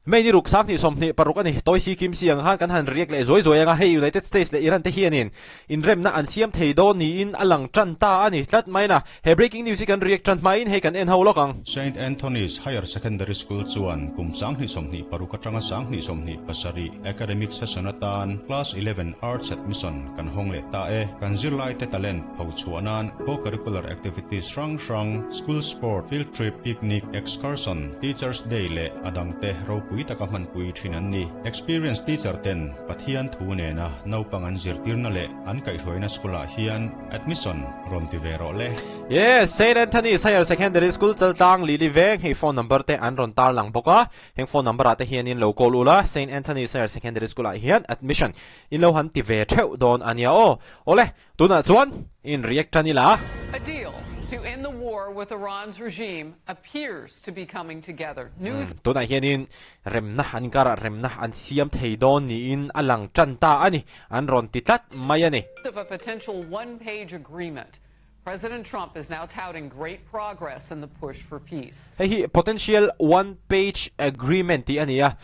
May ni ruk 2026 a ni. Tawi si kim si ang khan kan han riak leh zuai zuai ang a, hei United States leh Iran te hianin inremna an siam thei dawn niin a lang tan ta a ni tlat mai na. He breaking news hi kan riak tan hmain hei kan en ho lawk ang. Saint Anthony's Higher Secondary School chuan kum 2026 atanga 2027 academic session atan Class 11 Arts Admission kan hawng leh ta e. Kan zirlaite talent phochhuah nan co-curricular activities hrang hrang, school sport, field trip, picnic, excursion, Teachers Day leh a dangte ropui taka hmanpui thin an ni. Experience teacher ten Pathian thu nena naupang an zirtirna leh an kaihhruaina school ah hian admission rawn ti ve rawh le. Yes, Saint Anthony's Higher Secondary School Chaltlang Lili Veng hei phone number te an rawn tar lang bawk a, heng phone number ah te hianin lo call ula Saint Anthony's Higher Secondary School ah hian admission in lo han ti ve theuh dawn a nia aw. Awle, Tunah chuan in react tan ila. A deal to end the war with Iran's regime appears to be coming together. News. Tunah hianin remna an inkarah remna an siam thei dawn niin a lang tan ta a ni, an rawn ti tlat mai a ni. Of a potential one-page agreement. President Trump is now touting great progress in the push for peace. Hei hi potential one-page agreement tih a ni a.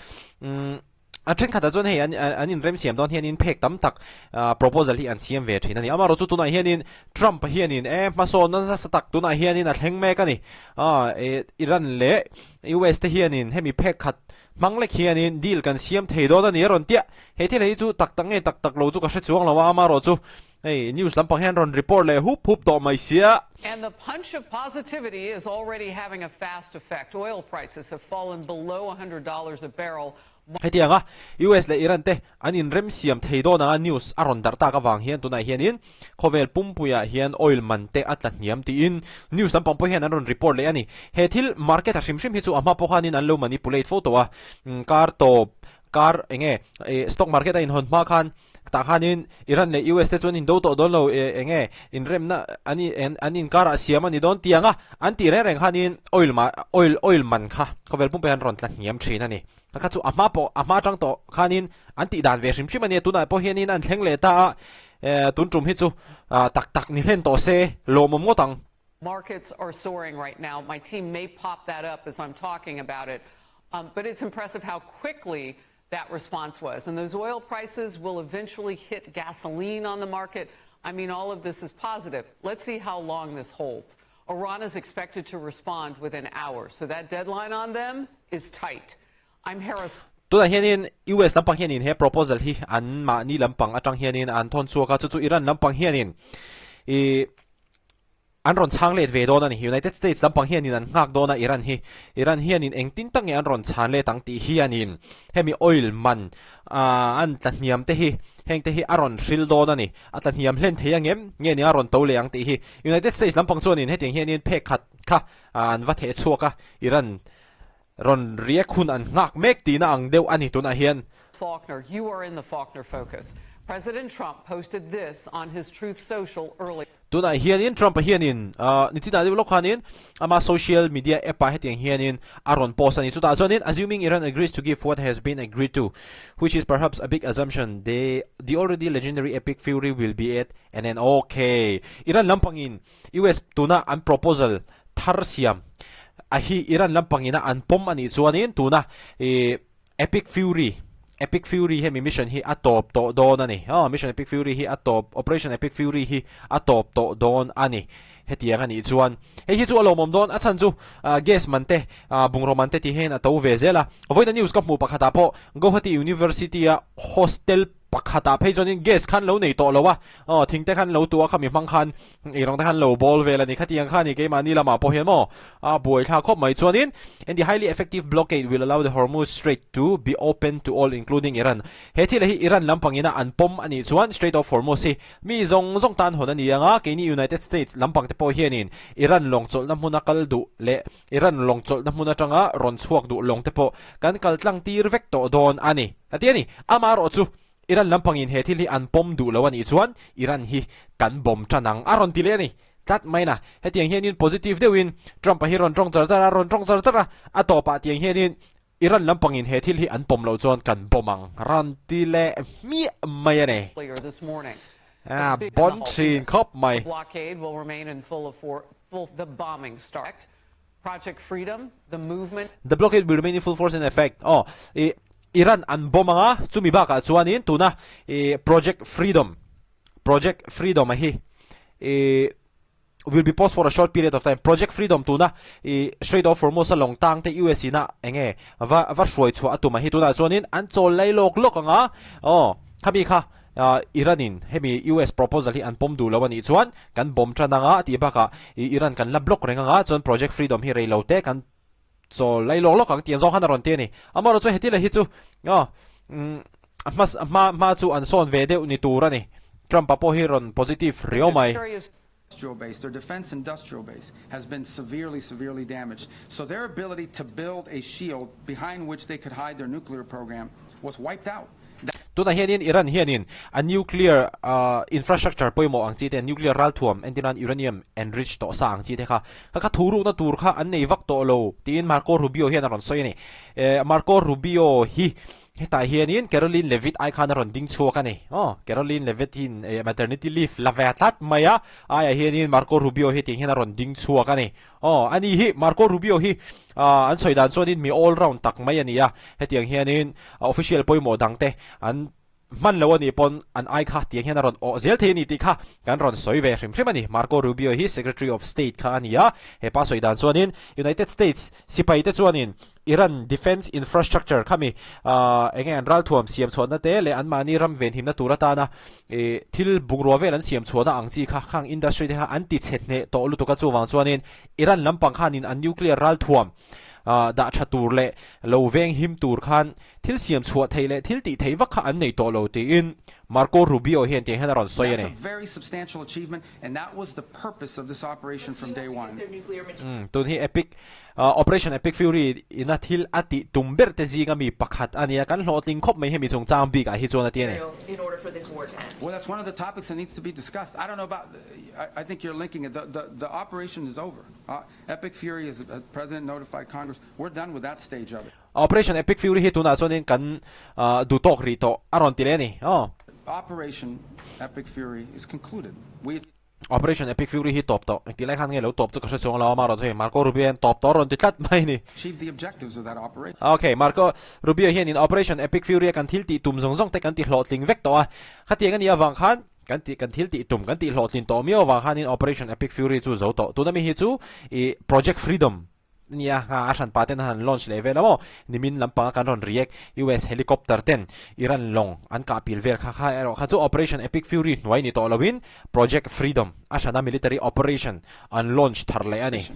A thenkhatah chuan hei an an inremsiam dawn hianin phek tam tak proposal hi an siam ve thin a ni. Amaherawhchu tunah hianin Trump hianin e hmasawnna nasa tak tunah hianin a thleng mek a ni. Iran leh US te hianin hemi phek khat hmang lek hianin deal kan siam thei dawn a ni a rawn tia. He thil hi chu tak tak nge tak tak lo chu ka hre chuang lo a, amaherawhchu hei news lampang hian rawn report leh hup hup tawh mai sia. And the punch of positivity is already having a fast effect. Oil prices have fallen below $100 a barrel. Hetianga US leh Iran te an inremsiam thei dawn anga news a rawn darh tak avang hian tunah hianin khawvel pumpuiah hian oil man te a tla hniam tiin news lampang pawh hian an rawn report leh a ni. He thil market a hrim hrim hi chu a hma pawh khanin an lo manipulate fo tawh a, kar tawp kar enge stock market a inhawn hma khan Tah khanin Iran leh US te chuan indo tawh dawn lo e enge inremna an an inkarah siam a ni dawn tiang a, an tih reng reng khanin oil ma oil oil man kha khawvel pumpe hian rawn tla hniam thin a ni. Kha kha chu a hma pawh a hma atang tawh khanin an tih dan ve hrim hrim a nia, tunah pawh hianin an thleng leh ta a, e tun tum hi chu tak tak ni hlen tawh se lawmawm ngawt ang. Markets are soaring right now. My team may pop that up as I'm talking about it. Um, but it's impressive how quickly that response was. And those oil prices will eventually hit gasoline on the market. I mean, all of this is positive. Let's see how long this holds. Iran is expected to respond within hours, so that deadline on them is tight. I'm Harris. Tunah hianin US lampang hianin he proposal hi an mahni lampang atang hianin an thawn chhuak a, chu chu Iran lampang hianin i An rawn chhang let ve dawn a ni. United States lampang hianin an nghak dawn a Iran hi. Iran hianin engtin tak nge an rawn chhan let ang tih hianin hemi oil man an tla hniam te hi heng te hi a rawn hril dawn a ni. A tla hniam hlen thei angem nge nia rawn to leh ang tih hi. United States lampang chuanin hetiang hianin phek khat kha an va theh chhuak a, Iran rawn riak hun an nghak mek tihna ang deuh a ni tunah hian. Faulkner, you are in the Faulkner focus. President Trump posted this on his Truth Social early. Tunah hianin Trump-a hianin nichinah deuh lawk khanin ama social media app-ah hetiang hianin a rawn post a ni. Chutah chuanin, Assuming Iran agrees to give what has been agreed to, which is perhaps a big assumption, the the already legendary epic fury will be at an end. Okay. Iran lampangin US tuna an proposal thar siam a hi Iran lampangina an pawm a nih chuanin tuna ih Epic Fury Epic Fury hemi mission hi a tawp tawh dawn a ni. Aw mission Epic Fury hi a tawp Operation Epic Fury hi a tawp tawh dawn a ni. Hetiang a nih chuan hei hi chu a lawmawm dawn a chhan chu gas man te bungraw man te tih hian a to ve zel a. Vawiina news ka hmuh pakhatah pawh Guwahati University a hostel Pakhatah phei chuanin gas khan lo nei tawh lo a, aw thing te khan lo tuah kha mi hmang khan eirawng te khan lo bawl vel a ni. Khatiang kha ni keimahni lamah pawh hian maw a buaithlak khawp mai. Chuanin and the highly effective blockade will allow the Hormuz Strait to be open to all including Iran. He thil hi Iran lampangina an pawm a nih chuan Strait of Hormuz hi mi zawng zawng tan hawn a ni ang a, keini United States lampang te pawh hianin Iran lawng chawlhna hmuna kal duh leh Iran lawng chawlhna hmun atanga rawn chhuak duh lawng te pawh kan kal tlang tir vek tawh dawn a ni, a ti a ni. Amaherawh chu Iran lampangin he thil hi an pawm duh lo a nih chuan Iran hi kan bawm tan ang a rawn ti leh a ni. Tlat mai na, hetiang hianin positive deuhin Trump-a hi rawn tawng char char a, rawn tawng char char a, a tawpah tiang hianin Iran lampangin he thil hi an pawm loh chuan kan bawm ang rawn ti leh hmiah mai a ni. A bawn thin khawp mai. Project Freedom, the movement. The blockade will remain in full force and effect. Aw, i Iran an bomb anga, chumi bakah chuanin tuna i Project Freedom, Project Freedom a hi i will be paused for a short period of time. Project Freedom tuna i Strait of Hormuz a lawng tang te US ina enge va va hruai chhuah a tum a hi tunah chuanin an chawl lai lawk lawk anga, aw, khami kha Iran in hemi US proposal hi an pawm duh lo a nih chuan kan bomb tan anga a tih bakah Iran kan la block reng anga chuan Project Freedom hi rei lo te kan chawl lai lawk lawk ang tih ang zawng khan a rawn ti a ni. Amaherawhchu chu heti leh hi chu a hma hma hma chu an sawn ve deuh ni tur a ni. Trump-a pawh hi rawn positive riau mai. Industrial base, their defense industrial base has been severely, severely damaged. So their ability to build a shield behind which they could hide their nuclear program was wiped out. Tunah hianin Iran hianin a nuclear infrastructure pawimawh ang chi te, nuclear ralthuam entirnan uranium enriched tawh sa ang chi te kha kha kha thurukna tur kha an nei vak tawh lo tiin Marco Rubio hian a rawn sawi a ni. Marco Rubio hi Hetah hianin Karoline Leavitt ai khan a rawn ding chhuak a ni. Aw, Karoline Leavitt hian maternity leave la ve tlat mai a, aiah hianin Marco Rubio hi tiang hian a rawn ding chhuak a ni. Aw, ani hi Marco Rubio hi an sawi dan chuanin mi all round tak mai a ni a, hetiang hianin official pawimawh dangte an hman lo a nih pawn an ai kha tiang hian a rawn awh zel thei a ni tih kha kan rawn sawi ve hrim hrim a ni. Marco Rubio hi Secretary of State kha a ni a, hepa sawi dan chuanin United States sipaite chuanin Iran defence infrastructure khami eng nge an ralthuam siam chhuahna te leh anmahni ram venhimna tur atana thil bungrua vel an siam chhuahna ang chi kha khang industry te kha an ti chhe hneh tawh lutuk a chuvang chuanin Iran lampang khanin an nuclear ralthuam dah tha tur leh lo venghim tur khan thil siam chhuah theih leh thil tih theih vak kha an nei tawh lo tiin Marco Rubio hian tiang hian a rawn sawi a ni. That's a very substantial achievement and that was the purpose of this operation from day one. Tun hi Epic Operation Epic Fury ina thil a tih tum ber te zinga mi pakhat a nia, kan hlawhtling khawp mai hemi chungchang bik ah hi chuan a ti a ni. Well that's one of the topics that needs to be discussed. I don't know about, I think you're linking it, the the operation is over. Epic Fury as the President notified Congress, we're done with that stage of it. Operation Epic Fury hi tunah chuanin kan duh tawk rih tawh a rawn ti leh a ni. Operation Epic Fury is concluded. We. Operation Epic Fury hi tawp tawh. Engti lai khan nge lo tawp chu ka hre chuang lo a, amaherawh chu hei Marco Rubio hian tawp tawh a rawn ti tlat mai a ni. Achieve the objectives of that operation. Ok, Marco Rubio hianin Operation Epic Fury a kan thil tih tum zawng zawng te kan ti hlawhtling vek tawh a, khatiang a nih avang khan kan tih kan thil tih tum kan tih hlawhtlin tawh miau avang khanin Operation Epic Fury chu zo tawh. Tuna mi hi chu ih Project Freedom Nia, nga a hran pa ten a han launch leh vel a maw? Nimin lampanga kan rawn react, US helicopter ten Iran lawng an kah pil vel kha kha erawh kha chu Operation Epic Fury hnuai ni tawh loin Project Freedom a hrana military operation an launch thar leh a ni.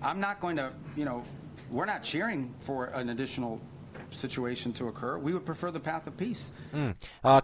I'm not going to, you know, we're not cheering for an additional situation to occur. We would prefer the path of peace. Umm,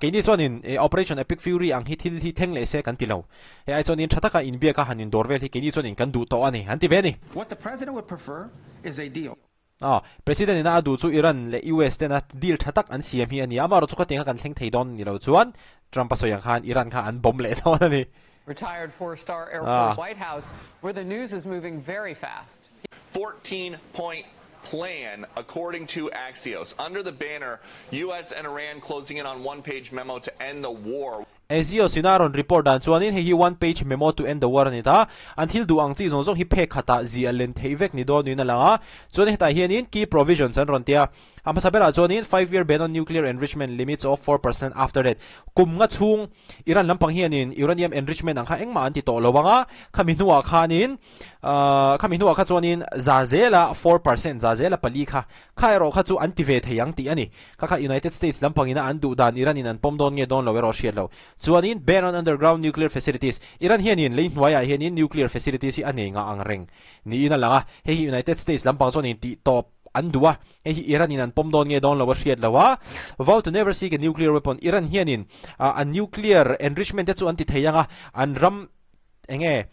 keini chuanin Operation Epic Fury ang hi thil hi thleng leh se kan ti lo. Hei ai chuanin tha taka inbiak a han indawr vel hi keini chuanin kan duh tawh a ni, an ti ve a ni. What the president would prefer is a deal. Aw, President ina a duh chu Iran leh US tena deal tha tak an siam hi a ni a, amaherawh chu khatiang kha kan thleng thei dawn a ni lo chuan Trump a sawi ang khan Iran kha an bomb leh dawn a ni. Retired four-star Air Force White House where the news is moving very fast. 14 point plan according to Axios. Under the banner, US and Iran closing in on one-page memo to end the war. Axios in a rawn report dan chuanin hei hi one page memo to end the war a ni ta. An thil duh ang chi zawng zawng hi phek khatah ziah len theih vek ni dawn niin a lang a. Chuan hetah hianin key provisions an rawn ti a. A hmasa berah chuanin five year ban on nuclear enrichment limits of 4% after that. Kum nga chhung Iran lampang hianin uranium enrichment ang kha engmah an ti tawh lo ang a. Khami hnuah khanin Khami hnuah kha chuanin za zela 4% za zela pali kha kha erawh kha chu an ti ve thei ang tih a ni. Kha kha United States lampangina an duh dan Iran in an pawm dawn nge dawn lo erawh hriat lo. Chuanin ban on underground nuclear facilities Iran hianin lei hnuaiah hianin nuclear facilities hi a nei ngah ang reng niin a lang a. Hei hi United States lampang chuanin tih tawp an duh a. Hei hi Iran in an pawm dawn nge dawn lo a hriat lo a. Vow to never seek a nuclear weapon Iran hianin a nuclear enrichment te chu an ti thei ang a, an ram enge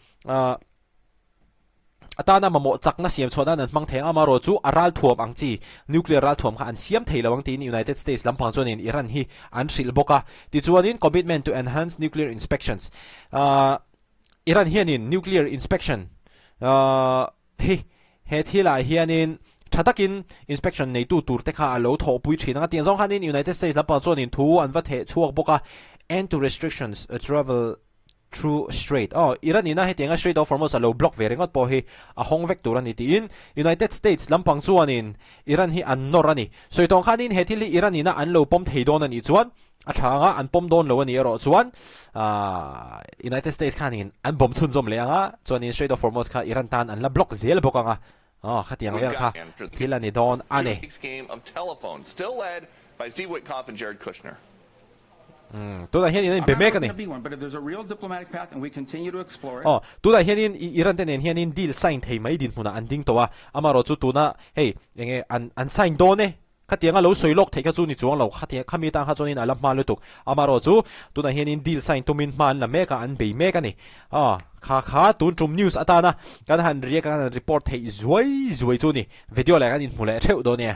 atana mamawh chakna siam chhuah nan an hmang thei ang amaherawh chu a ralthuam ang chi nuclear ralthuam kha an siam thei lo ang tiin United States lampang chuanin Iran hi an hrilh bawk a. Tichuanin commitment to enhance nuclear inspections Iran hianin nuclear inspection hi he thilah hianin tha takin inspection neitu tur te kha a lo thawhpui thin ang a tiang zawng khanin United States lampang chuanin thu an va theh chhuak bawk a end to restrictions travel. Through Strait. Aw, Iran ina hetianga Strait of Hormuz a lo block ve ringawt pawh hi a hawng vek tur a ni tiin United States lampang chuanin Iran hi an nawr a ni. Sawi tawng khanin he thil hi Iran ina an lo pawm thei dawn a nih chuan a tha anga an pawm dawn lo a nih erawh chuan United States khanin an bawm chhunzawm leh anga chuanin Strait of Hormuz kha Iran tan an la block zel bawk anga aw khatiang vel kha thil a ni dawn a ni. Tunah hian in a inbe mek a ni. Aw, tunah hianin Iran te nen hianin deal sign thei mai dinhmunah an ding tawh a, amaherawhchu tuna hei enge an an sign dawn e, khatianga lo sawi lawk theih kha chu ni chuang lo, khatiang khami atang kha chuanin a la hma lutuk, amaherawhchu tunah hianin deal sign tumin hma an la mek a, an bei mek a ni. Aw, kha kha tun tum news atana kan han react a kan han report theih zuai zuai chu ni, video leh kan inhmu leh theuh dawn e.